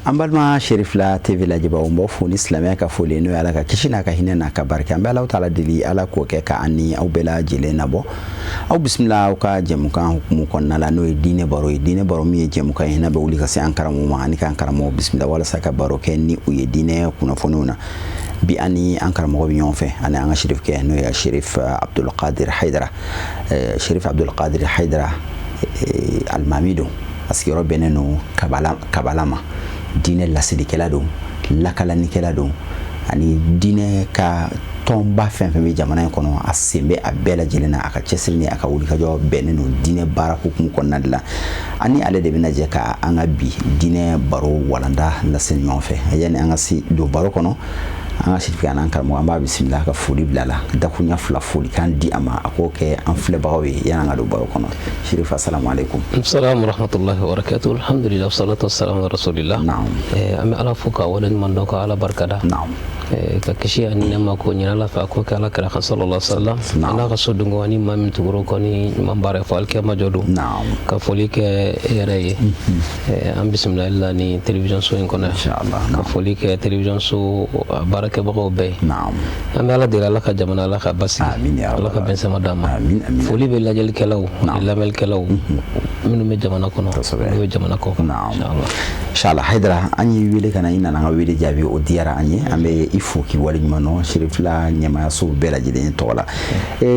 An balima Cherifla TV lajɛbaaw, n b'aw fo ni silamɛya ka foli, n'o ye Ala ka kisi n'a ka hinɛ n'a ka barika. An bɛ Alahu taala deli, Ala k'o kɛ ka an ni aw bɛɛ lajɛlen nabɔ. Aw bisimila aw ka jɛmukan hukumu kɔnɔna la, n'o ye diinɛ baro ye. Diinɛ baro min ye jɛmukan ye n'a bɛ wuli ka se an karamɔgɔw ma ani k'an karamɔgɔ bisimila walasa ka baro kɛ ni u ye diinɛ kunnafoniw na. Bi, an ni an karamɔgɔ bɛ ɲɔgɔn fɛ ani an ka sherifkɛ, n'o ye Sherif Abdulkadir Haidara. Sherif Abdulkadir Haidara, alimami don, a sigiyɔrɔ bɛnnen don Kabala, Kabala ma. Diinɛ laselikɛla don, lakalanikɛla don, ani diinɛ ka tɔnba fɛn fɛn bɛ jamana in kɔnɔ, a sen bɛ a bɛɛ lajɛlen na. A ka cɛsiri ni a ka wulikajɔ bɛnnen don diinɛ baara hukumu kɔnɔna de la. Ani ale de bɛna jɛ ka an ka bi diinɛ baro walanda lase ɲɔgɔn fɛ. Yanni an ka se don baro kɔnɔ, an ka sirifɛ an karamɔgɔ, an b'a bisimila ka foli bila la, dakunya fila folikan di a ma, a k'o kɛ an filɛbagaw ye yanni an ka don baro kɔnɔ. Sherifa, assalamu alaikum. Assalamu warahmatullahi wabarakatuh. Alhamdulillah, salatu wassalamu ala rasulillah. An bɛ Ala fo ka waleɲuman dɔn, ka Ala barikada. Ka kisi ani nɛɛma ko ɲini Ala fɛ, a k'o kɛ Ala kira kan sallallahu alaihi wasallam. A n'a ka so dungo ani maa min tugura o kɔ ni ɲuman baara ye fo alikiyama jɔ don. Ka foli kɛ e yɛrɛ ye. An bisimila la ni télévision so in kɔnɔ. Inshallah. Ka foli kɛ télévision so baarakɛbagaw bɛɛ ye. An bɛ Ala deli, Ala ka jamana, Ala ka basigi. Amin ya. Ala ka bɛn sɛma d'an ma. Amin, amin. Foli bɛ lajɛlikɛlaw ani lamɛnlikɛlaw minnu bɛ jamana kɔnɔ, minnu bɛ jamana kɔ kan. Inshallah. Inshallah. Haidara, an y'i wele ka na, i nana an ka wele jaabi, o diyara an ye. An bɛ i fo k'i waleɲuman dɔn Cherifla ɲɛmayaso bɛɛ lajɛlen tɔgɔ la.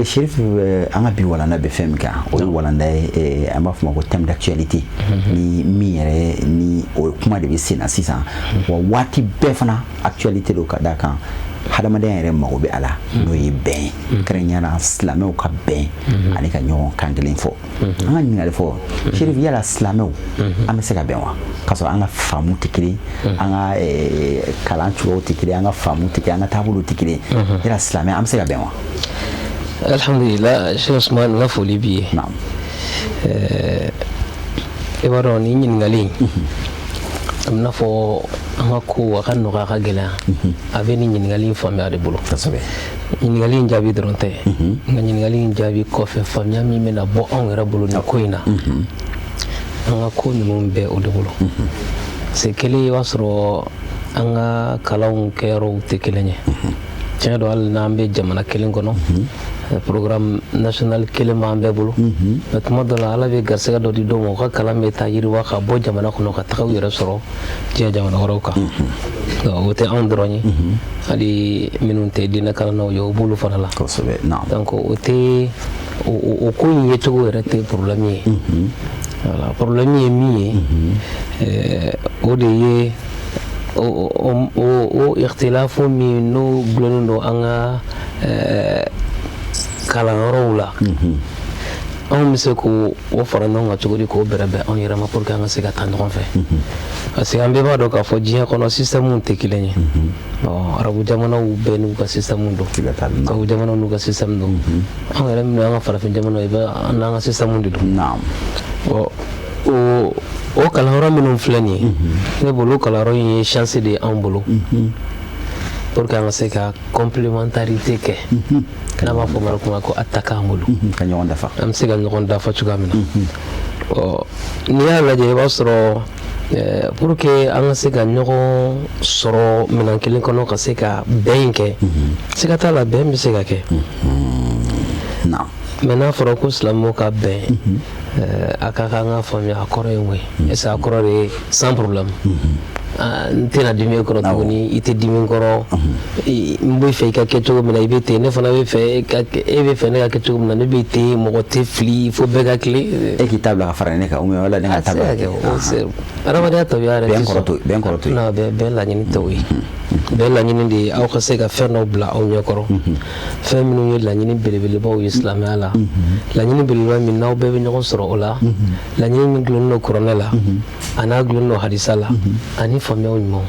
Sherif, an ka bi walanda bɛ fɛn min kan, o ye walanda ye, an b'a fɔ o ma ko thème d'actualité, ni min yɛrɛ ni o kuma de bɛ sen na sisan wa waati bɛɛ fana actualité don, ka d'a kan hadamadenya yɛrɛ mago bɛ a la, n'o ye bɛn ye, kɛrɛnkɛrɛnnenya la silamɛw ka bɛn ani ka ɲɔgɔn kan kelen fɔ. An ka ɲininkali fɔ, Sherif, yala silamɛw an bɛ se ka bɛn wa, k'a sɔrɔ an ka faamu tɛ kelen, an ka kalan cogoyaw tɛ kelen, an ka faamu tɛ kelen, an ka taabolow tɛ kelen? Yala silamɛ an bɛ se ka bɛn wa? Alhamdulillah, Cheikh Ousmane, n ka foli b'i ye. I b'a dɔn, nin ɲininkali in, a bɛ n'a fɔ an ka ko a ka nɔgɔ, a ka gɛlɛya, a bɛ nin ɲininkali in faamuya de bolo. Ɲininkali in jaabi dɔrɔn tɛ, nka ɲininkali in jaabi kɔfɛ, faamuya min bɛna bɔ anw yɛrɛ bolo nin ko in na, an ka ko ninnu bɛɛ o de bolo. C'est kelen, i b'a sɔrɔ an ka kalanw kɛyɔrɔw tɛ kelen ye. Tiɲɛ don, hali n'an bɛ jamana kelen kɔnɔ, programme national kelen b'an bɛɛ bolo, mais tuma dɔ la, Ala bɛ garisɛgɛ dɔ di dɔw ma, u ka kalan bɛ taa yiriwa ka bɔ jamana kɔnɔ ka taga u yɛrɛ sɔrɔ diɲɛ jamana wɛrɛw kan. O tɛ anw dɔrɔn ye, hali minnu tɛ diinɛ kalannaw ye, o b'olu fana la. Donc o tɛ o ko in yecogo yɛrɛ tɛ problème ye. Voilà, problème ye min ye, o de ye o ikhtilafu min n'o gulonnen don an ka kalanyɔrɔw la, anw bɛ se k'o fara ɲɔgɔn kan cogo di k'o bɛrɛbɛn anw yɛrɛ ma pour que an ka se ka taa ɲɔgɔn fɛ? Parce que an bɛɛ b'a dɔn k'a fɔ diɲɛ kɔnɔ, système tɛ kelen ye. Bon, arabu jamanaw bɛɛ n'u ka système don, tubabu jamanaw n'u ka système don, anw yɛrɛ minnu y'an ka farafin jamanaw ye, an n'an ka système de don. Bon, o kalanyɔrɔ minnu filɛ nin ye, ne bolo, o kalanyɔrɔ in ye chance de ye anw bolo pour que an ka se ka complémentarité kɛ, n'a b'a fɔ ma kuma ko attaquant bolo. Ka ɲɔgɔn dafa. An bɛ se ka ɲɔgɔn dafa cogoya min na. Ɔ, n'i y'a lajɛ, i b'a sɔrɔ pour que an ka se ka ɲɔgɔn sɔrɔ minɛn kelen kɔnɔ, ka se ka bɛn in kɛ, siga t'a la, bɛn bɛ se ka kɛ. Mais n'a fɔra ko silamɛw ka bɛn, a ka kan ka faamuya a kɔrɔ ye mun ye. Est ce que a kɔrɔ de ye sans problème, n tɛna dimi e kɔrɔ tuguni, i tɛ dimi n kɔrɔ, n bɛ fɛ i ka kɛ cogo min na, i bɛ ten, ne fana bɛ fɛ e bɛ fɛ ne ka kɛ cogo min na, ne bɛ ten, mɔgɔ tɛ fili fo bɛɛ ka tilen? E k'i ta bila ka fara ne kan, ou bien wala ne ka ta bila? A tɛ se ka kɛ. Adamadenya tabiya yɛrɛ tɛ sɔn. Bɛn kɔrɔ to yen. Non, bɛn laɲini tɛ o ye. Bɛn laɲini de ye aw ka se ka fɛn dɔw bila aw ɲɛkɔrɔ, fɛn minnu ye laɲini belebelebaw ye silamɛya la, laɲini belebeleba min n'aw bɛɛ bɛ ɲɔgɔn sɔrɔ o la, laɲini min gulonnen don kuranɛ la, a n'a gulonnen don hadisa la, ani faamuyaw ɲumanw.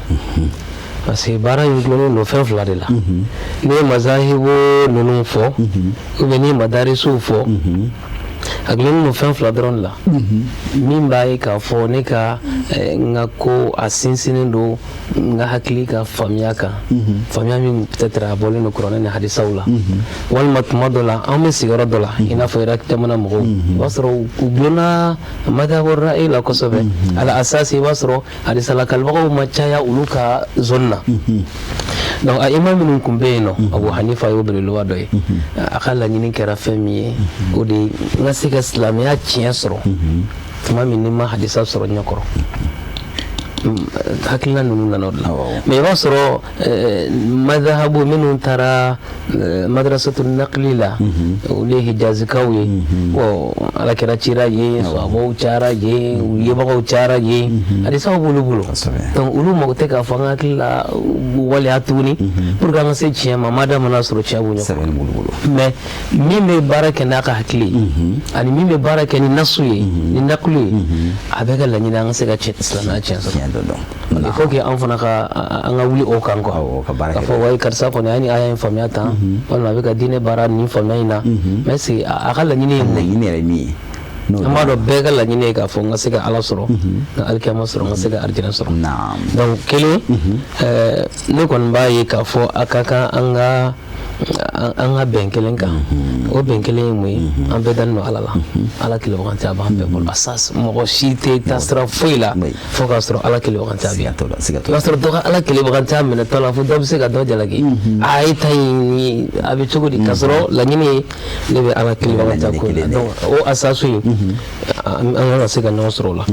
Parce que baara in gulonnen don fɛn fila de la. N'i ye mazahibu ninnu fɔ, ou bien n'i ye madarisiw fɔ, A dulonnen don fɛn fila dɔrɔn de la. Min b'a ye k'a fɔ ne ka n ka ko a sinsinnen don n ka hakili ka faamuya kan, faamuya min peut-être a bɔlen don kuranɛ ni hadisaw la, walima tuma dɔ la an bɛ sigiyɔrɔ dɔ la, i n'a fɔ Irak jamana mɔgɔw, i b'a sɔrɔ u dulonna madhabu ra'yi la kosɛbɛ. Ala asasi, i b'a sɔrɔ hadisa lakalibagaw ma caya olu ka zone na. Donc a imam minnu tun bɛ yen nɔ, Abu Hanifa y'o belebeleba dɔ ye. A ka laɲini kɛra fɛn min ye, o de ye n ka se ka silamɛya tiɲɛ sɔrɔ tuma min ni n ma hadisa sɔrɔ ɲɛkɔrɔ. Hakilina ninnu nana o de la. Mais i b'a sɔrɔ madhabu minnu taara madrasatu naqli la, olu ye hijazikaw ye. Bon, ala kira cira yen, sahabaw cayara yen, u yebagaw cayara yen, hadisaw b'olu bolo. Donc olu mago tɛ k'a fɔ an ka hakili la waleya tuguni pour que an ka se tiɲɛ ma, madama n'a sɔrɔ tiɲɛ b'u ɲɛkɔrɔ. Mais min bɛ baara kɛ n'a ka hakili ye ani min bɛ baara kɛ ni nasu ye, ni nakulu ye, a bɛɛ ka laɲini an ka se ka silamɛya tiɲɛ sɔrɔ. Il faut que an fana ka an ka wuli o kan quoi, k'a fɔ wayi, karisa kɔni a ye nin aya in faamuya tan, walima a bɛ ka diinɛ baara nin faamuya in na, mais c'est a ka laɲini ye mun ye? Laɲini yɛrɛ min ye? An b'a dɔn bɛɛ ka laɲini ye k'a fɔ n ka se ka Ala sɔrɔ, n ka alikiyama sɔrɔ, n ka se ka arijinɛ sɔrɔ. Donc kelen, ne kɔni b'a ye k'a fɔ a ka kan an ka bɛn kelen kan. O bɛn kelen ye mun ye? An bɛɛ dalen don Ala la. Ala kelenbagantiya b'an bɛɛ bolo. Asas, mɔgɔ si tɛ taa sira foyi la fo k'a sɔrɔ Ala kelenbagantiya bɛ yen. I b'a sɔrɔ dɔ ka Ala kelenbagantiya minɛtɔ la, fo dɔ bɛ se ka dɔ jalaki, a ye ta in a bɛ cogo di, k'a sɔrɔ laɲini ye ne bɛ Ala kelenbagantiya ko in na. Donc o asasu in, an kan ka se ka ɲɔgɔn sɔrɔ o la.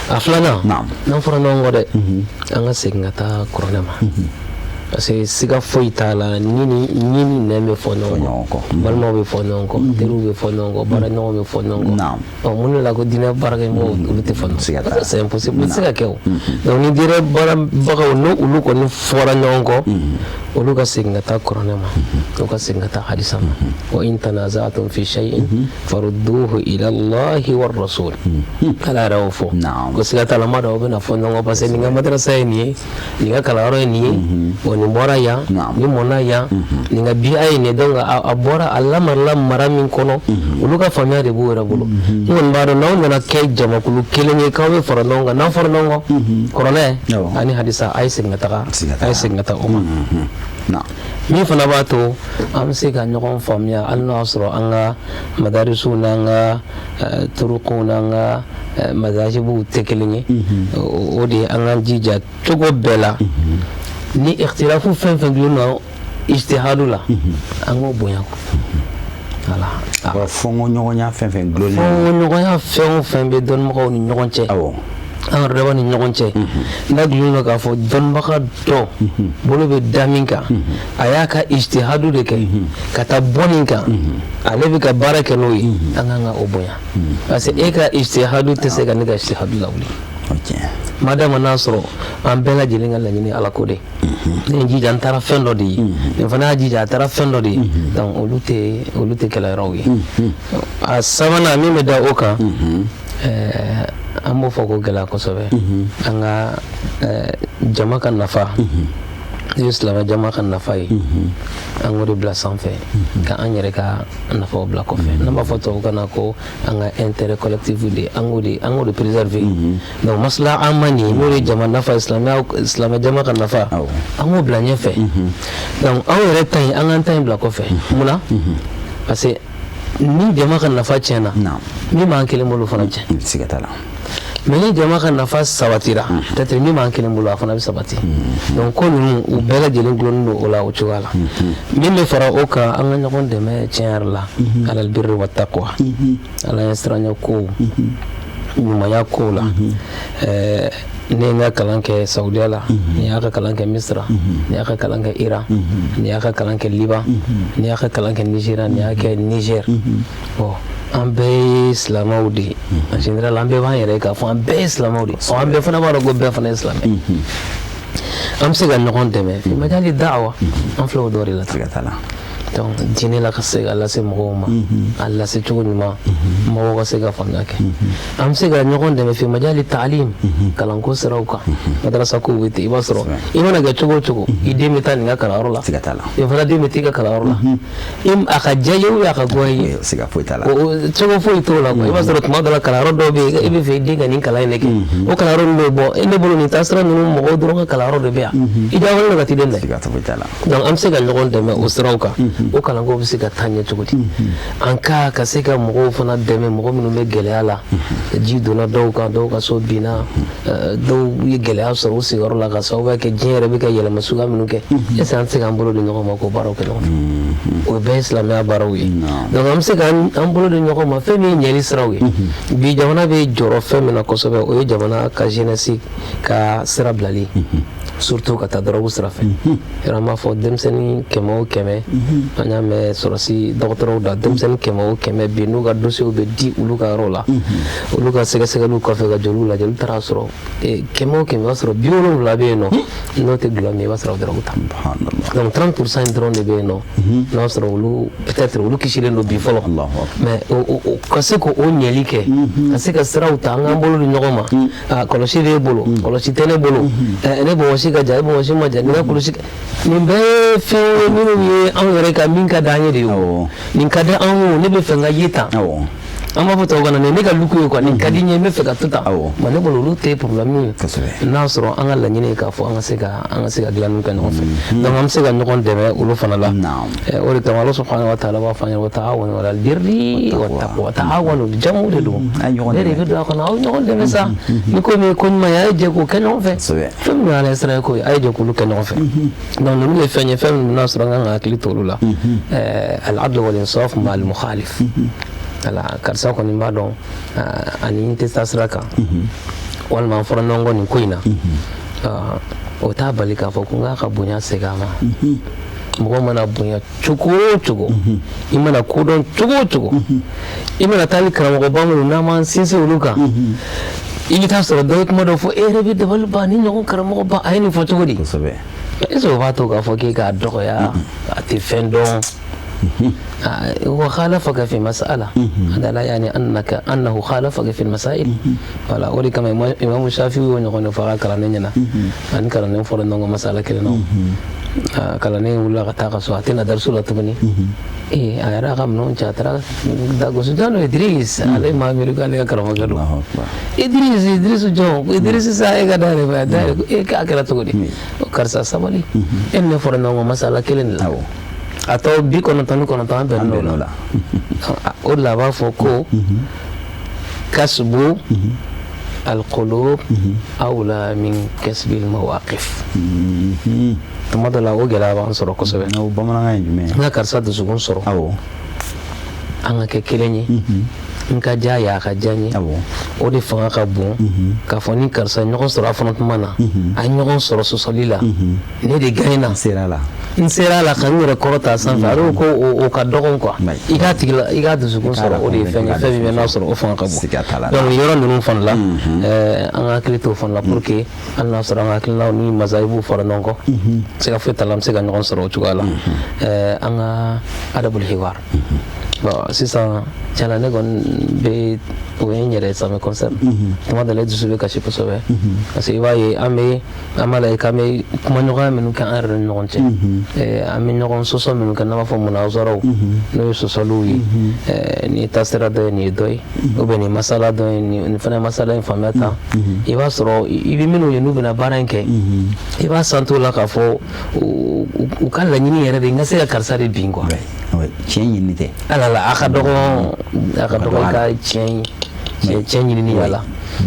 A filanan, n'an fɔra ɲɔgɔn kɔ dɛ, an ka segin ka taa kuranɛ ma, parce que siga foyi t'a la, ni ni ni ni nɛn bɛ fɔ ɲɔgɔn kɔ, balimaw bɛ fɔ ɲɔgɔn kɔ, teriw bɛ fɔ ɲɔgɔn kɔ, baaraɲɔgɔnw bɛ fɔ ɲɔgɔn kɔ. Ɔ, mun de la ko diinɛ baarakɛmɔgɔw olu tɛ fɔ ɲɔgɔn kɔ? C'est impossible, o tɛ se ka kɛ o. Donc ni diinɛ baarabagaw n'o olu kɔni fɔra ɲɔgɔn kɔ, olu ka segin ka taa kuranɛ ma, olu ka segin ka taa hadisa ma. Wa in tanaza'tum fi shay'in farudduhu ila Allahi war rasul. Ala yɛrɛ y'o fɔ ko siga t'a la, n b'a dɔn aw bɛna fɔ ɲɔgɔn kɔ, parce que nin ka madarasa ye nin ye, nin ka kalanyɔrɔ ye nin ye, bon, nin bɔra yan, nin mɔna yan, nin ka bi'a ye nin ye. Donc a bɔra a lamarala mara min kɔnɔ, olu ka faamuya de b'u yɛrɛ bolo. N kɔni b'a dɔn n'aw nana kɛ jamakulu kelen ye k'aw bɛ fara ɲɔgɔn kan, n'aw fɔra ɲɔgɔn kɔ, kuranɛ ani hadisa, a ye segin ka taga, a ye segin ka taa o ma. Min fana b'a to an bɛ se ka ɲɔgɔn faamuya, hali n'o y'a sɔrɔ an ka madarisiw n'an ka turukuw n'an ka mazahibuw tɛ kelen ye, o de ye an k'an jija cogo bɛɛ la, ni ikhtilafu fɛn fɛn dulonnen don ijtihadu la, an k'o bonya. Voilà. Fɔnkɔɲɔgɔnya fɛn fɛn dulonnen Fɔnkɔɲɔgɔnya fɛn o fɛn bɛ dɔnnibagaw ni ɲɔgɔn cɛ, an yɛrɛ dama ni ɲɔgɔn cɛ, n'a dulonnen don k'a fɔ dɔnnibaga dɔ bolo bɛ da min kan, a y'a ka ijtihadu de kɛ ka taa bɔ nin kan, ale bɛ ka baara kɛ n'o ye, an kan ka o bonya, parce que e ka ijtihadu tɛ se ka ne ka ijtihadu lawuli, madama n'a sɔrɔ an bɛɛ lajɛlen ka laɲini Ala ko de. Ne ye jija, n taara fɛn dɔ de ye, nin fana y'a jija, a taara fɛn dɔ de ye. Donc olu tɛ kɛlɛyɔrɔw ye. A sabanan min bɛ da o kan, an b'o fɔ ko gɛlɛya kosɛbɛ, an ka jama ka nafa, n'o ye silamɛ jama ka nafa ye, an k'o de bila sanfɛ ka an yɛrɛ ka nafaw bila kɔfɛ. N'an b'a fɔ tubabukan na ko an ka intérêt collectif de, an k'o de préserver. Donc maslaha amma nin, n'o ye jama nafa, silamɛya, silamɛ jama ka nafa, an k'o bila ɲɛfɛ. Donc anw yɛrɛ ta in, an k'an ta in bila kɔfɛ. Munna? Parce que ni jama ka nafa tiɲɛna, min b'an kelen bolo fana tiɲɛ. Siga t'a la. Mais ni jama ka nafa sabatira, peut-être min b'an kelen bolo, a fana bɛ sabati. Donc ko ninnu, u bɛɛ lajɛlen dulonnen don o la o cogoya la. Min bɛ fara o kan, an ka ɲɔgɔn dɛmɛ tiɲɛ yɛrɛ la, alal birri wa taqwa, Ala ɲɛ siranɲɛ kow, ɲumanya kow la. Ne ye n ka kalan kɛ Saudiya la, ne y'a ka kalan kɛ Misira, ne y'a ka kalan kɛ Iran, ne y'a ka kalan kɛ Liban, ne y'a ka kalan kɛ Nigéria, ne y'a kɛ Niger. Bon, an bɛɛ ye silamɛw de ye. En général, an bɛɛ b'an yɛrɛ ye k'a fɔ an bɛɛ ye silamɛw de ye. An bɛɛ fana b'a dɔn ko bɛɛ fana ye silamɛ. An bɛ se ka ɲɔgɔn dɛmɛ fi majali da'wa. An filɛ o dɔ de la. Siga t'a la. Donc diinɛ la ka se ka lase mɔgɔw ma, a lase cogo ɲuman, mɔgɔw ka se ka faamuya kɛ. An bɛ se ka ɲɔgɔn dɛmɛ fi majali taalim, kalanko siraw kan, madarasa kow bɛ ten. I b'a sɔrɔ i mana kɛ cogo o cogo, i den bɛ taa nin ka kalanyɔrɔ la, siga t'a la, i fana den bɛ t'i ka kalanyɔrɔ la, a ka diya i ye ou a ka goya i ye. Siga foyi t'a la. Cogo foyi t'o la quoi. I b'a sɔrɔ tuma dɔ la, kalanyɔrɔ dɔw bɛ yen, i bɛ fɛ i den ka nin kalan in de kɛ, o kalanyɔrɔ ninnu bɛ bɔ ne bolo, nin taasira ninnu mɔgɔw dɔrɔn ka kalanyɔrɔ de bɛ yan, i diyagoyalen don ka t'i den da. Siga foyi t'a la. Donc an bɛ se ka ɲɔgɔn dɛmɛ o siraw kan. O kalanko bɛ se ka taa ɲɛ cogo di? An ka se ka mɔgɔw fana dɛmɛ, mɔgɔ minnu bɛ gɛlɛya la. Ji donna dɔw kan, dɔw ka so binna, dɔw ye gɛlɛya sɔrɔ u sigiyɔrɔ la ka sababuya kɛ diɲɛ yɛrɛ bɛ ka yɛlɛma suguya minnu kɛ. Est ce que an tɛ se k'an bolo di ɲɔgɔn ma k'o baaraw kɛ ɲɔgɔn fɛ? O bɛɛ ye silamɛya baaraw ye. Donc an bɛ se k'an bolo di ɲɔgɔn ma fɛn min ye ɲɛli siraw ye. Bi jamana bɛ jɔrɔ fɛn min na kosɛbɛ, o ye jamana ka jeunesse ka sira bilali, surtout ka taa dɔrɔgu sira fɛ. Yɔrɔ an b'a fɔ denmisɛnnin 100 o 100, an y'a mɛn sɔrɔsi dɔgɔtɔrɔw da, denmisɛnnin 100 o 100 bi, n'u ka dossiers bɛ di olu ka yɔrɔ la, olu ka sɛgɛsɛgɛliw kɔfɛ ka joliw lajɛ, olu taara sɔrɔ 100 o 100, i b'a sɔrɔ 70 bɛ yen nɔ n'o tɛ dɔlɔ min, i b'a sɔrɔ dɔrɔgu ta. Donc 30% in dɔrɔn de bɛ yen nɔ n'a sɔrɔ olu peut-être olu kisilen don bi fɔlɔ. Mais ka se k'o ɲɛli kɛ, ka se ka siraw ta, an k'an bolo di ɲɔgɔn ma. Kɔlɔsi b'e bolo, kɔlɔsi tɛ ne bolo, ne bonbonsi ka jan, e bonbonsi ma jan, nin ka kulusi, nin bɛɛ ye fɛn ye minnu ye anw yɛrɛ ka min ka d'an ye de ye. O nin ka di anw ye, ne bɛ fɛ n ka ye tan, an b'a fɔ tubabukan na, nin ne ka look ye quoi, nin ka di n ye, n bɛ fɛ ka to tan. Mais ne bolo, olu tɛ problème ye n'a sɔrɔ an ka laɲini ye k'a fɔ an ka se ka dilanniw kɛ ɲɔgɔn fɛ. Donc an bɛ se ka ɲɔgɔn dɛmɛ olu fana la. O de kama Ala subhanahu wa ta'ala b'a fɔ an ɲɛna: wa ta'awanu alal birri wa taqwa. Ta'awanu, jamu de don, ne de bɛ don a kɔnɔ, aw ɲɔgɔn dɛmɛ sa. Ni ko min ye ko ɲuman ye, a ye jɛ k'o kɛ ɲɔgɔn fɛ. Fɛn min ye Ala sira ye ko ye, a ye jɛ k'olu kɛ ɲɔgɔn fɛ. Donc ninnu ye fɛn ye, fɛn minnu n'a sɔrɔ an kan ka hakili to olu la. Al-adl wal insaf ma al mukhalif. Wala karisa kɔni b'a dɔn ani n tɛ taa sira kan, walima an fɔra ɲɔgɔn kɔ nin ko in na, o t'a bali k'a fɔ ko n k'a ka bonya segin a ma. Mɔgɔ mana bonya cogo o cogo, i mana kodɔn cogo o cogo, i mana taa ni karamɔgɔba minnu n'an m'an sinsin olu kan, i bɛ taa sɔrɔ dɔ ye kuma dɔ fɔ, e yɛrɛ bɛ dabali ban, ni ɲɔgɔn karamɔgɔba a ye nin fɔ cogo di? Est ce que o b'a to k'a fɔ k'e k'a dɔgɔya, a tɛ fɛn dɔn? هو خالفك في مسألة، هذا لا يعني أنه خالفك في المسائل. Voilà, o de kama Imam Shafi'i y'o ɲɔgɔn de fɔ a ka kalanden ɲɛna. Ani kalanden fɔra ɲɔgɔn kɔ masala kelen na, kalanden wulila ka taa ka so, a tɛna darisu la tuguni. Ee, a yɛrɛ ka minɛnw cɛ, a taara dagosi jɔn don, Idris. Ale maa miiri k'ale ka karamɔgɔkɛ don, Idris. Idris jɔn? Idris sa, e ka da yɛlɛ, da yɛlɛ. E k'a kɛra cogo di? Karisa, sabali, e ni ne fɔra ɲɔgɔn kɔ masala kelen de la, a tɔ 99, an bɛnn'o la. O de la a b'a fɔ ko kasbu alqulub awla min kasbil mawaqif. Tuma dɔ la, o gɛlɛya b'an sɔrɔ kosɛbɛ. O bamanankan ye jumɛn ye? N ka karisa dusukun sɔrɔ, an ka kɛ kelen ye, n ka diya ye, a ka diya n ye, o de fanga ka bon k'a fɔ ni karisa ɲɔgɔn sɔrɔ affrontement na, a ye ɲɔgɔn sɔrɔ sɔsɔli la, ne de gagne na. N sera la. N sera a la ka n yɛrɛ kɔrɔta sanfɛ. A ko o ka dɔgɔn quoi. I k'a tigi la, i k'a dusukun sɔrɔ, o de ye fɛn ye, fɛn min bɛ n'a sɔrɔ o fanga ka bon. Donc yɔrɔ ninnu fana la, an ka hakili to o fana la pour que hali n'a sɔrɔ an ka hakilinaw ni mazahibuw fɔra ɲɔgɔn kɔ, siga foyi t'a la, an bɛ se ka ɲɔgɔn sɔrɔ o cogoya la. An ka adabul hiwar. Bon, sisan tiɲɛna, ne kɔni bɛ, o ye n yɛrɛ, ça me concerne. Tuma dɔ la, e dusu bɛ kasi kosɛbɛ, parce que i b'a ye an bɛ, an b'a lajɛ k'an bɛ kumaɲɔgɔnya minnu kɛ an yɛrɛ ni ɲɔgɔn cɛ, an bɛ ɲɔgɔn sɔsɔ minnu kɛ, n'an b'a fɔ munazaraw, n'o ye sɔsɔliw ye, nin ye taasira dɔ ye, nin ye dɔ ye, ou bien nin ye masala dɔ ye, nin fana ye masala in faamuya tan. I b'a sɔrɔ i bɛ minnu ye n'u bɛna baara in kɛ, i b'a santo la k'a fɔ u ka laɲini yɛrɛ de n ka se ka karisa de bin quoi. Tiɲɛ ɲini tɛ. Ala la, a ka dɔgɔn, a ka dɔgɔn i ka tiɲɛ ɲinini a la,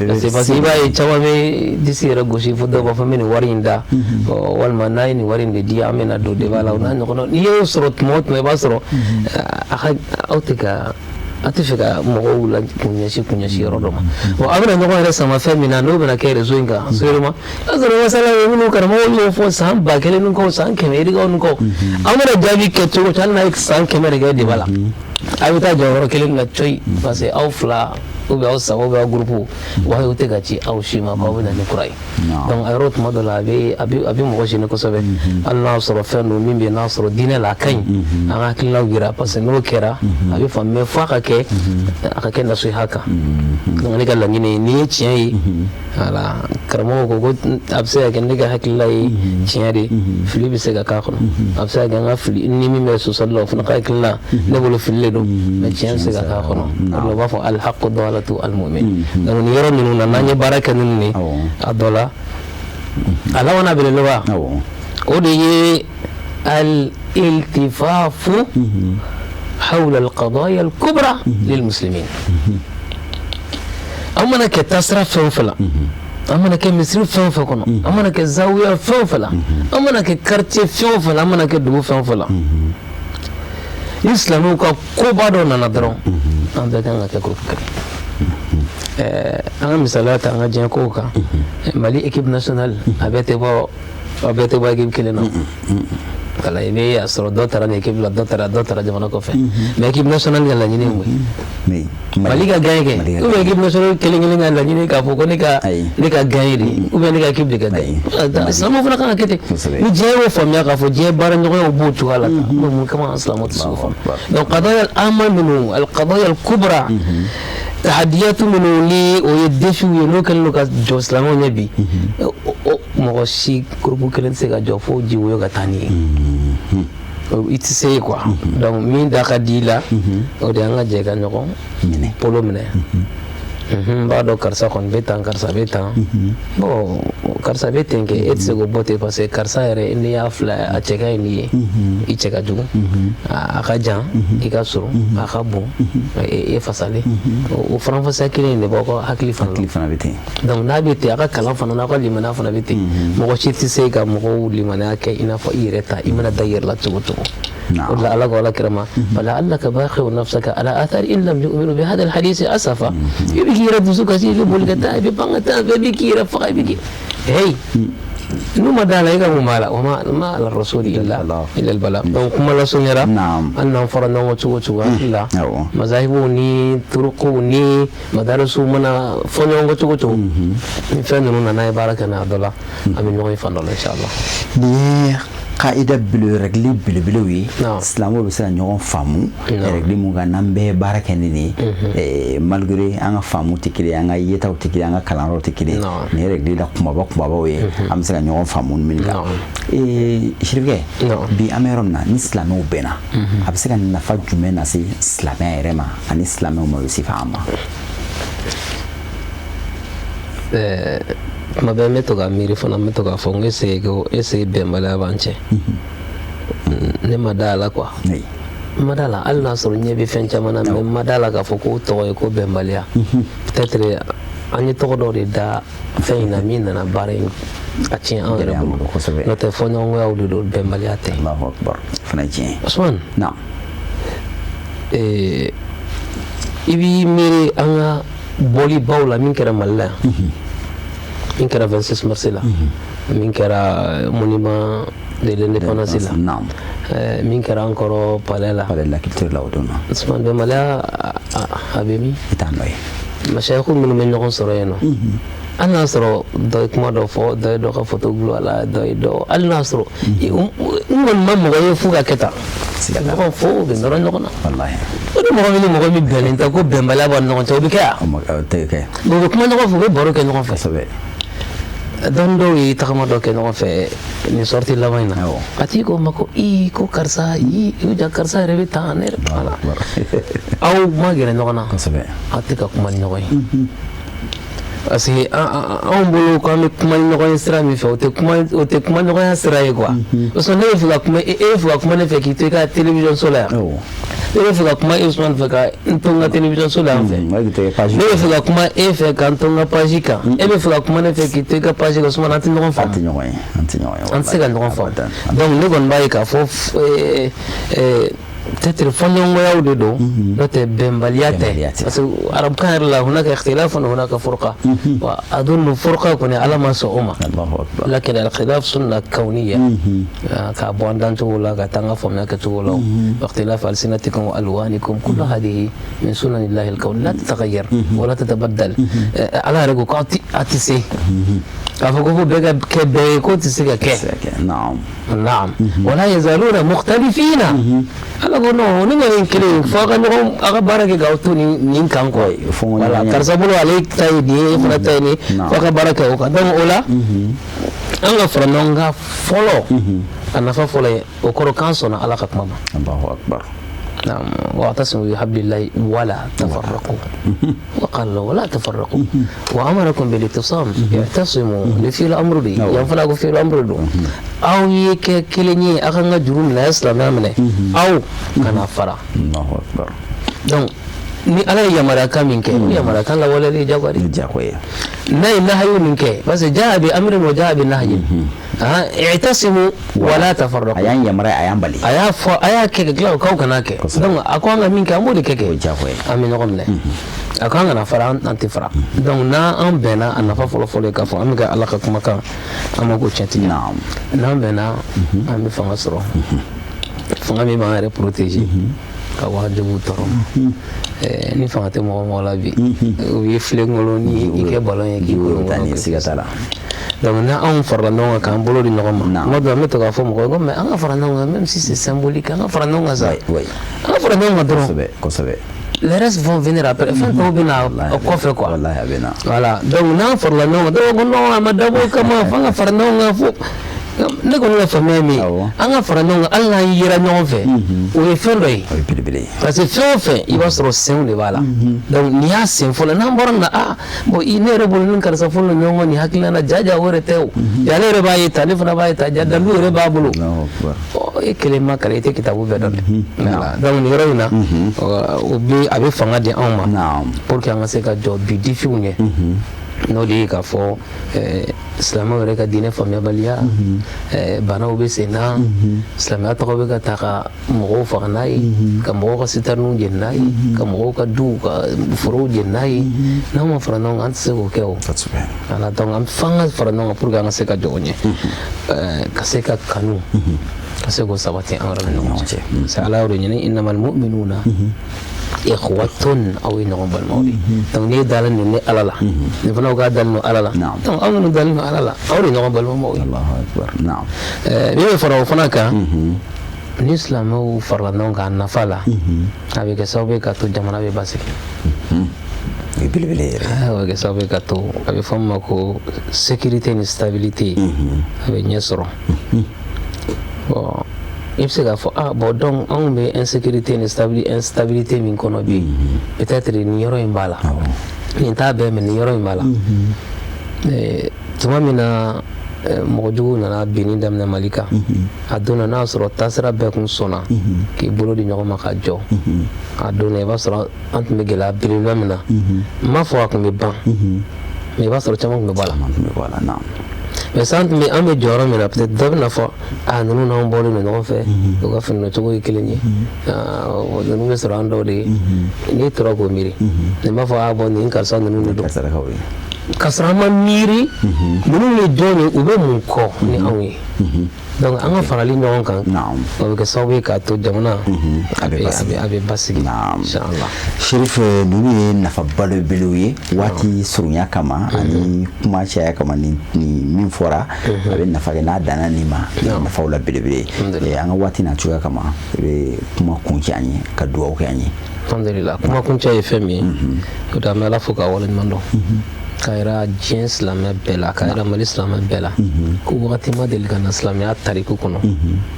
parce que i b'a ye caman bɛ disi yɛrɛ gosi fo dɔw b'a fɔ n bɛ nin wari in da, walima n'a ye nin wari in de di, an bɛna don débat la, o n'a ɲɔgɔnnaw. N'i y'o sɔrɔ tuma o tuma, i b'a sɔrɔ a ka aw tɛ ka, aw tɛ fɛ ka mɔgɔw la kun ɲɛsin yɔrɔ dɔ ma. Bon, aw bɛna ɲɔgɔn yɛrɛ sama fɛn min na, n'o bɛna kɛ réseau in kan, sûrement i b'a sɔrɔ masala ye minnu karamɔgɔw y'o fɔ san 1000 ni kɔ, san 100 yirikaw ni kɔ. Aw mana jaabi kɛ cogo o cogo, hali n'a ye san 100 de kɛ débat la, a bɛ taa jɔ yɔrɔ kelen na coyi, parce que aw fila ou bien aw saba ou bien aw groupe, wahayu tɛ ka ci aw si ma k'aw bɛ na ni kura ye. Donc a yɔrɔ tuma dɔ la, a bɛ mɔgɔ gêner kosɛbɛ, hali n'a sɔrɔ fɛn don min bɛ yen, n'a sɔrɔ diinɛ la a ka ɲi, an ka hakilinaw yira, parce que n'o kɛra a bɛ faamu. Mais f'a ka kɛ, a ka kɛ nasiha kan. Donc ne ka laɲini ye nin ye, tiɲɛ ye. Voilà, karamɔgɔ ko ko a bɛ se ka kɛ ne ka hakilila ye tiɲɛ de, fili bɛ se ka k'a kɔnɔ. A bɛ se ka kɛ n ka fili ni min bɛ sɔsɔli la, o fana ka hakilila ne bolo fili de don, mais tiɲɛ bɛ se ka k'a kɔnɔ. O de la u b'a fɔ الحق ضالة المؤمن. Donc nin yɔrɔ ninnu na, n'an ye baara kɛ ninnu ye, a dɔ la a laban belebeleba, o de ye الالتفاف حول القضايا الكبرى للمسلمين. An mana kɛ taasira fɛn o fɛn la, an mana kɛ misiri fɛn o fɛn kɔnɔ, an mana kɛ zawiya fɛn o fɛn la, an mana kɛ quartier fɛn o fɛn la, an mana kɛ dugu fɛn o fɛn la, ni silamɛw ka koba dɔ nana dɔrɔn, an bɛɛ kan ka kɛ groupe kelen. An ka misaliya ta an ka diɲɛ kow kan, Mali équipe nationale, a bɛɛ tɛ bɔ équipe kelen na. Wala i bɛ a sɔrɔ dɔ taara nin équipe la, dɔ taara jamana kɔfɛ, mais équipe nationale ka laɲini ye mun ye? Mali ka gagner kɛ, ou bien équipe nationale kelen kelen ka laɲini k'a fɔ ko ne ka gagner de, ou bien ne ka équipe de ka gagner? Silamɛw fana kan ka kɛ ten. Ni diɲɛ y'o faamuya k'a fɔ diɲɛ baara ɲɔgɔnyaw b'o cogoya la tan, mais mun kama an silamɛw tɛ se k'o faamu? Donc قضايا العامة minnu, القضايا الكبرى, تحديات minnu ni o ye défi ye, n'o kɛlen don ka jɔ silamɛw ɲɛ bi, mɔgɔ si groupe kelen tɛ se ka jɔ fo ji woyo ka taa ni ye, i tɛ se quoi. Donc min da ka di i la, o de y'an ka jɛ ka ɲɔgɔn minɛ, polo minɛ. N b'a dɔn karisa kɔni bɛ tan, karisa bɛ tan, bon, karisa bɛ ten kɛ, e tɛ se k'o bɔ ten, parce que karisa yɛrɛ, n'i y'a filɛ, a cɛ ka ɲi n'i ye, i cɛ ka jugu, a ka jan, i ka surun, a ka bon, e fasalen. O faranfasiya kelen in de b'aw ka hakili fana la. Hakili fana bɛ ten. Donc n'a bɛ ten, a ka kalan fana n'a ka limaniya fana bɛ ten. Mɔgɔ si tɛ se ka mɔgɔw limaniya kɛ i n'a fɔ i yɛrɛ ta. I mana da i yɛrɛ la cogo o cogo, o de la Ala ko Ala kira ma: فلعلك باخع نفسك على آثارهم إن لم يؤمنوا بهذا الحديث أسفا. I bɛ k'i yɛrɛ dusu kasi, i bɛ boli ka taa, i bɛ pan ka taa, bɛɛ bɛ k'i yɛrɛ faga, i bɛ k'i hey n'u ma da la, i ka mun b'a la? وما ما على الرسول إلا البلاغ. Donc kuma lasurunyara, hali n'an fɔra ɲɔgɔn kɔ cogo o cogo, hakili la mazahibuw ni turukuw ni madarisuw mana fɔ ɲɔgɔn kɔ cogo o cogo, ni fɛn ninnu nana ye baara kɛ n'a dɔ la, an bɛ ɲɔgɔn ye fan dɔ la, inchallah. Nin ye kaida bele, règle belebelew ye silamɛw bɛ se ka ɲɔgɔn faamu règle mun kan n'an bɛɛ ye baara kɛ ni nin ye, malgré an ka faamu tɛ kelen ye, an ka yetaw tɛ kelen ye, an ka kalanyɔrɔw tɛ kelen ye. Nin ye règle la kumaba kumabaw ye, an bɛ se ka ɲɔgɔn faamu min kan. Sirifukɛ, bi an bɛ yɔrɔ min na, ni silamɛw bɛnna, a bɛ se ka nafa jumɛn lase silamɛya yɛrɛ ma ani silamɛw ma bɛ se an ma? Tuma bɛɛ n bɛ to ka miiri fana, n bɛ to k'a fɔ n ko est-ce que ko est-ce que bɛnbaliya b'an cɛ? Ne ma da a la quoi, n ma da a la, hali n'a sɔrɔ ɲɛ bɛ fɛn caman na, mais n ma da a la k'a fɔ k'o tɔgɔ ye ko bɛnbaliya. Peut-être an ye tɔgɔ dɔ de da fɛn in na min nana baara in a tiɲɛ an yɛrɛ bolo, n'o tɛ fɔɲɔgɔnkɔyaw de don, bɛnbaliya tɛ. Allahu akbar, fana tiɲɛ. Usman, naam. I b'i miiri an ka bɔlibaw la min kɛra Mali la yan, min kɛra 26 mars la, min kɛra monument de l'Indépendance la, min kɛra an kɔrɔ palais la, palais de la culture la, o don na. Usman, bɛnbaliya a bɛ min? I t'a nɔ ye. Masayiku minnu bɛ ɲɔgɔn sɔrɔ yen nɔ, hali n'a sɔrɔ dɔ ye kuma dɔ fɔ, dɔ ye dɔ ka photo gulon a la, dɔ ye dɔ, hali n'a sɔrɔ n kɔni ma mɔgɔ ye f'u ka kɛ tan ɲɔgɔn fo, u bɛ nɔrɔ ɲɔgɔn na. O ni mɔgɔ min ni mɔgɔ min bɛnnen tɛ ko bɛnbaliya b'aw ni ɲɔgɔn cɛ, o bɛ kɛ yan? O tɛ kɛ. U bɛ kuma ɲɔgɔn fɛ, u bɛ baro kɛ ɲɔgɔn fɛ. Dɔnni dɔw ye tagama dɔ kɛ ɲɔgɔn fɛ nin sortie laban in na, a tigi ko n ma ko ii ko karisa ii i ja karisa yɛrɛ bɛ tan, ne yɛrɛ voilà. Aw ma gɛrɛ ɲɔgɔn na, aw tɛ ka kuma ni ɲɔgɔn ye, parce que anw bolo k'an bɛ kuma ni ɲɔgɔn ye sira min fɛ, o tɛ kuma ɲɔgɔnya sira ye quoi. Parce que ne bɛ fɛ ka kuma e bɛ fɛ ka kuma ne fɛ k'i to i ka télévision so la yan, ne bɛ fɛ ka kuma e Usumani fɛ ka n to n ka télévision so la yan fɛ, ne bɛ fɛ ka kuma e fɛ ka n to n ka page kan, e bɛ fɛ ka kuma ne fɛ k'i to i ka page kan. Usumani, an tɛ ɲɔgɔn faamu. An tɛ ɲɔgɔn ye, an tɛ ɲɔgɔn ye. An tɛ se ka ɲɔgɔn faamu. Donc ne kɔni b'a ye k'a fɔ Peut-être fɔɲɔgɔnkɔyaw de don, n'o tɛ bɛnbaliya tɛ, parce que arabukan yɛrɛ la hunaka ikhtilafun hunaka furqa wa adunnu furqa kɔni Ala ma sɔn o ma. Lakin al-khilaf sunna kawniyya, k'a bɔ an dancogo la ka taa an ka faamuya kɛcogo la, ikhtilaf alsinatikum wa alwanikum kullu hadhihi min sunanillahi al-kawn la tataghayyar wa la tatabaddal. Ala yɛrɛ ko k'aw tɛ se k'a fɔ ko fo bɛɛ ka kɛ bɛɛ ye, k'o tɛ se ka kɛ. Naam, wala yazaluna mukhtalifina. Ala ko non, ni nin kelen fo a ka ɲɔgɔn a ka baara kɛ k'aw to nin kan quoi. Voilà, karisa bolo ale ta ye nin ye, e fana ta ye nin, fo a ka baara kɛ o kan. Donc o la an ka fara ɲɔgɔn kan fɔlɔ, a nafa fɔlɔ ye o kɔrɔ k'an sɔnna Ala ka kuma ma. Allahu akbar. نعم، واعتصموا بحبل الله ولا تفرقوا، وقال ولا تفرقوا وامركم بالاعتصام، اعتصموا لفعل امر دي yan fana ko fi'il amr don. Aw ye kɛ kelen ye, aw kan ka juru minɛ, a ye silamɛya minɛ, aw kana fara. Allahu akbar. Donc ni Ala ye yamaruyakan min kɛ, o yamaruyakan lawaleyali ye diyagoya de. Diyagoya. N'a ye nahayu min kɛ, parce que jaa bi amrin wa jaa bi nahyin, i'tasimu wala tafarraqu. A y'an yamaruya, a y'an bali. A y'a fɔ a y'a kɛ ka tila k'aw kana kɛ. Donc a ko an ka min kɛ, an b'o de kɛ. O diyagoya. An bɛ ɲɔgɔn minɛ. A ko an kana fara, an tɛ fara. Donc n'an bɛnna, a nafa fɔlɔ fɔlɔ ye k'a fɔ an bɛ ka Ala ka kumakan, an ma ko tiɲɛ tɛ. N'an bɛnna, an bɛ fanga sɔrɔ, fanga min b'an yɛrɛ protéger ka wajibiw tɔɔrɔ ma. Ni fanga tɛ mɔgɔ mɔgɔ la bi, o ye filenkolon ni i kɛ ballon ye k'i kolon. Siga t'a la. Donc n'anw farala ɲɔgɔn kan k'an bolo di ɲɔgɔn ma, kuma dɔ an bɛ to k'a fɔ mɔgɔw ye ko mais an ka fara ɲɔgɔn kan, même si c'est symbolique, an ka fara ɲɔgɔn kan sa, an ka fara ɲɔgɔn kan dɔrɔn. Kosɛbɛ kosɛbɛ. Les restes vont venir après, fɛn tɔw bɛ na kɔfɛ quoi. Wallahi, a bɛ na. Voilà, donc n'an farala ɲɔgɔn kan, dɔw ko non, a ma dabɔ o kama, f'an ka fara ɲɔgɔn kan. Fo ne kɔni ka faamuya ye min ye, an ka fara ɲɔgɔn kan, hali n'an yera ɲɔgɔn fɛ, o ye fɛn dɔ ye. O ye belebele ye. Parce que fɛn o fɛn, i b'a sɔrɔ senw de b'a la. Donc nin y'a sen fɔlɔ, n'an bɔra nin na, ah bon, ne yɛrɛ bolo ni karisa fɔlɔ ɲɔgɔn kɔ nin hakilina na, jaja o yɛrɛ tɛ o, ja ale yɛrɛ b'a ye tan, ne fana b'a ye tan, ja dalu yɛrɛ b'a bolo. E kelen ma kalan, i tɛ kitabu bɛɛ dɔn dɛ. Donc nin yɔrɔ in na, o bɛ a bɛ fanga di anw ma pour que an ka se ka jɔ bi défisw ɲɛ, n'o de ye k'a fɔ silamɛw yɛrɛ ka diinɛ faamuyabaliya, banaw bɛ sen na, silamɛya tɔgɔ bɛ ka ta ka mɔgɔw faga n'a ye, ka mɔgɔw ka sitɛriniw jeni n'a ye, ka mɔgɔw ka duw ka forow jeni n'a ye. N'an ma fara ɲɔgɔn kan, an tɛ se k'o kɛ o. Voilà, donc an f'an ka fara ɲɔgɔn kan pour que an ka se ka jɔ o ɲɛ, ka se ka kanu, ka se k'o sabati an yɛrɛ ni ɲɔgɔn cɛ. Parce que Ala y'o de ɲini, innamal mu'minuna ikhwatun, aw ye ɲɔgɔn balimaw de. Donc n'e dalen don ne Ala la, nin fana k'a dalen don Ala la, donc aw minnu dalen don Ala la, aw de ye ɲɔgɔn balimaw ye. Min bɛ fara o fana kan, ni silamɛw farala ɲɔgɔn kan, a nafa la, a bɛ kɛ sababu ye k'a to jamana bɛ basigi. O ye belebele yɛrɛ. O bɛ kɛ sababu ye k'a to a bɛ fɔ min ma ko sécurité ni stabilité, a bɛ ɲɛ sɔrɔ. Bon, i bɛ se k'a fɔ ah bon, donc anw bɛ insécurité ni instabilité min kɔnɔ bi, peut-être nin yɔrɔ in b'a la, nin t'a bɛɛ, mais nin yɔrɔ in b'a la. Tuma min na mɔgɔ juguw nana binni daminɛ Mali kan, a donna n'a sɔrɔ taasira bɛɛ kun sɔnna k'i bolo di ɲɔgɔn ma ka jɔ, a donna i b'a sɔrɔ an tun bɛ gɛlɛya belebeleba min na, n m'a fɔ a tun bɛ ban, mais i b'a sɔrɔ caman tun bɛ bɔ a la. Mais san tun bɛ an bɛ jɔyɔrɔ min na, peut-être dɔ bɛna fɔ a ninnu n'anw bɔlen don ɲɔgɔn fɛ, u ka fini cogo ye kelen ye, ninnu bɛ sɔrɔ an dɔw de ye. N'i tora k'o miiri, nin b'a fɔ a bon, nin karisa ninnu de don, k'a sɔrɔ an ma miiri ninnu ye jɔn ye, u bɛ mun kɔ ni anw ye. Donc an ka farali ɲɔgɔn kan, o bɛ kɛ sababu ye k'a to jamana a bɛ basigi, inchallah. Cherif, ninnu ye nafa belebelew ye waati surunya kama ani kuma caya kama. Ni min fɔra, a bɛ nafa kɛ n'a danna nin ma, nafaw la belebele. An ka waati n'a cogoya kama, i bɛ kuma kuncɛ an ye ka dugawu kɛ an ye. Alhamdulillah, kuma kuncɛ ye fɛn min ye, o de an bɛ Ala fo k'a waleɲuman dɔn, k'a yira diɲɛ silamɛ bɛɛ la, k'a yira Mali silamɛ bɛɛ la ko wagati ma deli ka na silamɛya tariku kɔnɔ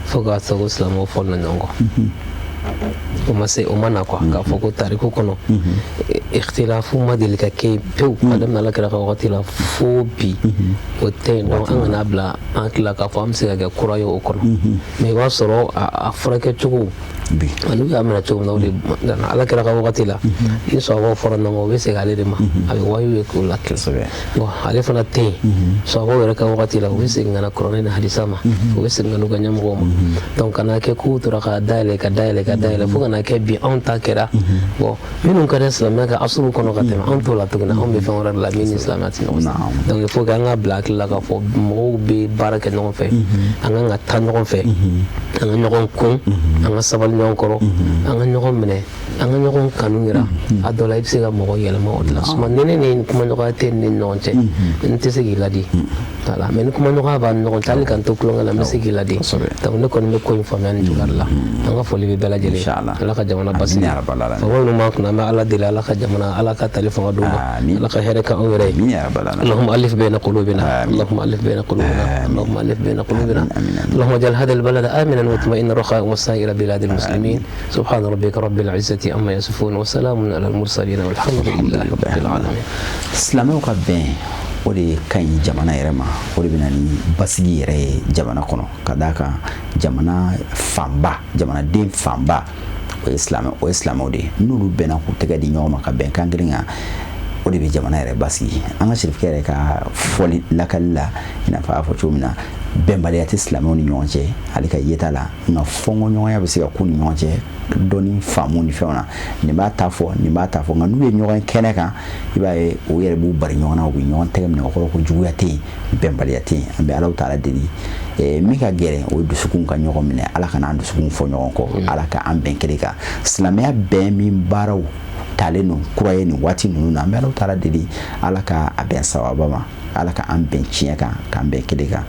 fo k'a sago silamɛw fɔlɔ ɲɔgɔn kɔ. O ma se, o ma na quoi, k'a fɔ ko tariku kɔnɔ ikhtilafu ma deli ka kɛ pewu ka daminɛ Ala kira ka wagati la fo bi, o tɛ yen. Donc an kana bila an hakili la k'a fɔ an bɛ se ka kɛ kura ye o kɔnɔ, mais i b'a sɔrɔ a furakɛ cogo N'u y'a minɛ cogo min na, o de nana. Ala kira ka wagati la, ni sahabaw fɔra ɲɔgɔn kɔ, u bɛ segin ale de ma, a bɛ wayu ye k'o lakile. Bon, ale fana tɛ yen. Sahabaw yɛrɛ ka wagati la, u bɛ segin ka na kuranɛ ni hadisa ma, u bɛ segin ka n'u ka ɲɛmɔgɔw ma. Donc ka na kɛ k'u tora ka dayɛlɛ, ka dayɛlɛ, ka dayɛlɛ, fo ka na kɛ bi anw ta kɛra. Bon, minnu ka di silamɛya ka asuru kɔnɔ ka tɛmɛ, anw t'o la tuguni, anw bɛ fɛn wɛrɛ de la min ni silamɛya tɛ ɲɔgɔn sɔrɔ. Donc il faut que an ka bila hakili la k'a fɔ mɔgɔw bɛ baara kɛ ɲɔgɔn fɛ, an kan ka taa ɲɔgɔn fɛ, an ka ɲɔgɔn kun, an ka sabali ɲɔgɔn kɔrɔ, an ka ɲɔgɔn minɛ, an ka ɲɔgɔn kanu yira. A dɔ la, i bɛ se ka mɔgɔ yɛlɛma o de la. Suma ni ne ni kumaɲɔgɔnya tɛ ni ɲɔgɔn cɛ, n tɛ se k'i ladi, voilà. Mais ni kumaɲɔgɔnya b'an ni ɲɔgɔn cɛ, hali k'an to tulonkɛ la, n bɛ se k'i ladi. Donc ne kɔni bɛ ko in faamuya nin cogoya de la. An ka foli bɛ bɛɛ lajɛlen. Ala ka jamana basigi. Faama minnu b'an kunna, an bɛ Ala deli, Ala ka jamana, Ala ka tali fanga d'u ma, Ala ka hɛrɛ kɛ anw yɛrɛ ye. اللهم ألف بين قلوبنا، اللهم ألف بين قلوبنا، اللهم ألف بين قلوبنا، اللهم اجعل هذا البلد آمنا مطمئنا رخاء وسائر بلاد المسلمين. سبحان ربك رب العزة عما يصفون وسلام على المرسلين والحمد لله رب العالمين. Silamɛw ka bɛn, o de ka ɲi jamana yɛrɛ ma, o de bɛ na ni basigi yɛrɛ ye jamana kɔnɔ, ka d'a kan jamana fanba, jamanaden fanba, o ye silamɛ, o ye silamɛw de ye. N'olu bɛnna k'u tɛgɛ di ɲɔgɔn ma ka bɛn kan kelen kan, o de bɛ jamana yɛrɛ basigi. An ka sirifukɛ yɛrɛ ka fɔli lakali la, i n'a fɔ a y'a fɔ cogo min na, bɛnbaliya tɛ silamɛw ni ɲɔgɔn cɛ ale ka yeta la, nka fɔnkɔɲɔgɔnya bɛ se ka k'u ni ɲɔgɔn cɛ dɔɔni, faamu ni fɛnw na. Nin b'a ta fɔ, nin b'a ta fɔ, nka n'u ye ɲɔgɔn kɛnɛ kan, i b'a ye u yɛrɛ b'u bari ɲɔgɔn na, u bɛ ɲɔgɔn tɛgɛ minɛ. O kɔrɔ ko juguya tɛ yen, bɛnbaliya tɛ yen. An bɛ Ala taala deli, min ka gɛlɛn, o ye dusukun ka ɲɔgɔn minɛ. Ala ka n'an dusukun fɔ ɲɔgɔn kɔ, Ala ka an bɛn kelen kan. Silamɛya bɛn min baaraw talen don kura ye nin waati ninnu na, an bɛ Ala taala deli, Ala ka a bɛn sababa ma, Ala ka an bɛn tiɲɛ kan, k'an bɛn kelen kan.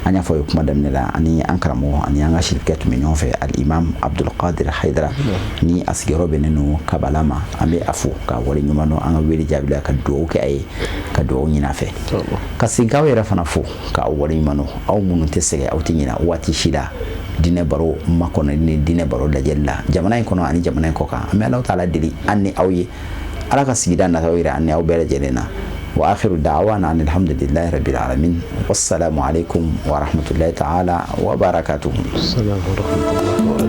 An y'a fɔ ye kuma daminɛ la, ani an karamɔgɔ ani an ka sirikɛ tun bɛ ɲɔgɔn fɛ, Alimam Abdulkadir Hayidara, ni a sigiyɔrɔ bɛnnen don Kabala ma. An bɛ a fo ka wale ɲuman dɔn an ka wele jaabi la, ka dugawu kɛ a ye, ka dugawu ɲini a fɛ, ka segin k'aw yɛrɛ fana fo k'aw wale ɲuman dɔn, aw minnu tɛ sɛgɛn, aw tɛ ɲinɛ waati si la diinɛ baro makɔnɔ ni diinɛ baro lajɛli la, jamana in kɔnɔ ani jamana in kɔ kan. An bɛ Ala taala deli an ni aw ye, Ala ka sigida nataw yira an ni aw bɛɛ lajɛlen na. Wa akhiru da'wana an alhamdulillahi rabbil alamin, wassalamu alaikum wa rahmatullahi ta'ala wa barakatuh. Assalamu wa rahmatullahi.